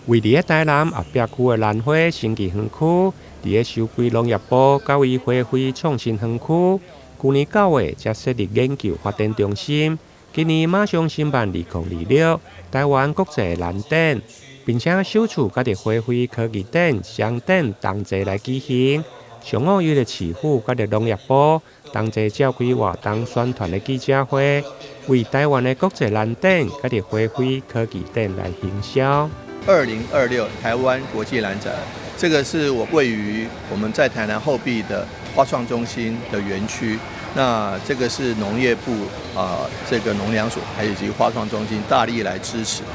位佇咧台南後壁區的蘭花生技園區，佇咧收歸農業部，改為花卉創新園區。舊年9月才設立研究發展中心，今年馬上申辦2026台灣國際蘭展，並且首次佮佇花卉科技展雙展同齊來舉行。上午由著市府佮著農業部同齊召開活動宣傳的記者會，為台灣的國際蘭展佮著花卉科技展來行銷。 2026台灣國際蘭展，這個是我位於我們在台南後壁的花創中心的園區。那這個是農業部啊，這個農糧署還有以及花創中心大力來支持的。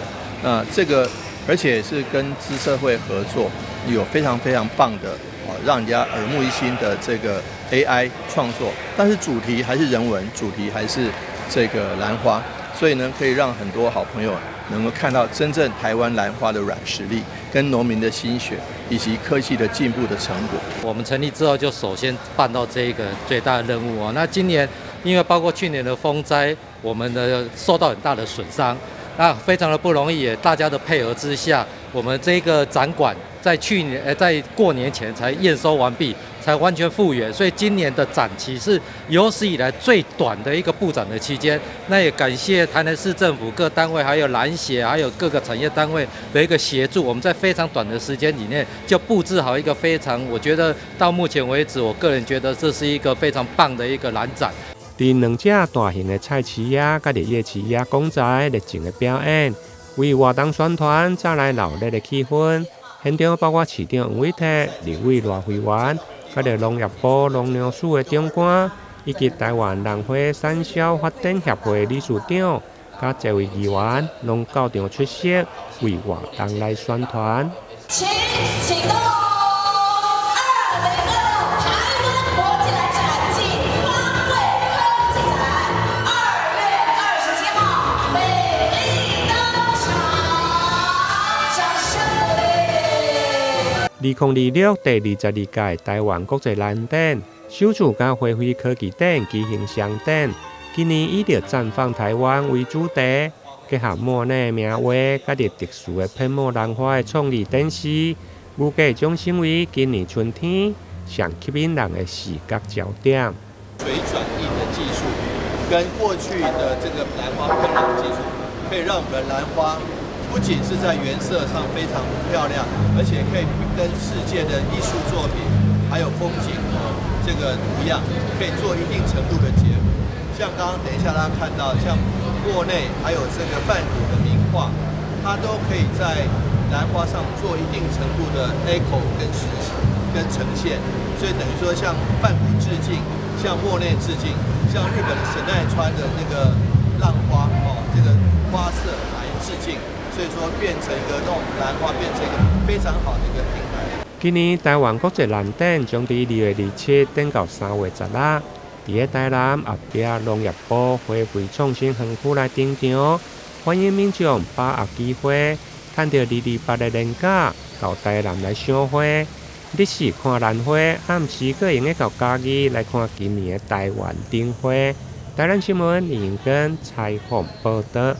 那這個而且是跟資策會合作，有非常非常棒的啊，讓人家耳目一新的這個 AI 創作。但是主題還是人文，主題還是這個蘭花，所以呢，可以讓很多好朋友能夠看到真正台灣蘭花的軟實力，跟農民的心血，以及科技的進步的成果。我們成立之後就首先辦到這一個最大的任務啊。那今年因為包括去年的風災，我們的受到很大的損傷，那非常的不容易，也大家的配合之下，我們這個展館在去年在過年前才驗收完畢，才完全復原，所以今年的展期是有史以來最短的一個布展的期間。那也感謝台南市政府各單位，還有蘭協，還有各個產業單位的一個協助，我們在非常短的時間裡面就布置好一個非常，我覺得到目前為止，我個人覺得這是一個非常棒的一個蘭展。佇兩隻大型的菜市仔佮著夜市仔講台熱情的表演，為活動宣傳帶來鬧熱的氣氛。現場包括市長黃偉哲、立委賴慧媛、佮著農業部農糧署的長官，以及台灣蘭花產銷發展協會理事長，佮這位議員，攏到場出席，為活動來宣傳。請啟動2026台灣國際蘭展暨花卉科技展，2月27號美麗登場，掌聲鼓勵。2026第22屆台灣國際蘭展，首次佮花卉科技展舉行雙展，今年以著綻放台灣為主題，結合莫內名畫佮著特殊的噴墨蘭花的創意展示，預計將成為今年春天上吸引人的視覺焦點。水轉印的技術跟過去的這個蘭花噴染技術，可以讓我們的蘭花不僅是在原色上非常漂亮，而且可以跟世界的藝術作品還有風景的這個圖樣，可以做一定程度的結合。像剛剛等一下大家看到，像莫內還有這個梵谷的名畫，它都可以在蘭花上做一定程度的 echo 跟實跟呈現。所以等於說，向梵谷致敬，向莫內致敬，向日本的神奈川的那個浪花哦，這個花色來致敬。所以說，變成一個讓我們蘭花變成一個非常好的一個品牌。今年台灣國際蘭展將佇2月27展到3月16，佇咧台南後壁農業部花卉創新園區來登場，歡迎民眾把握機會，趁著228的連假到台南來賞花。日時看蘭花，暗時閣會用得到嘉義來看今年的台灣燈會。台南新聞林根採訪報導。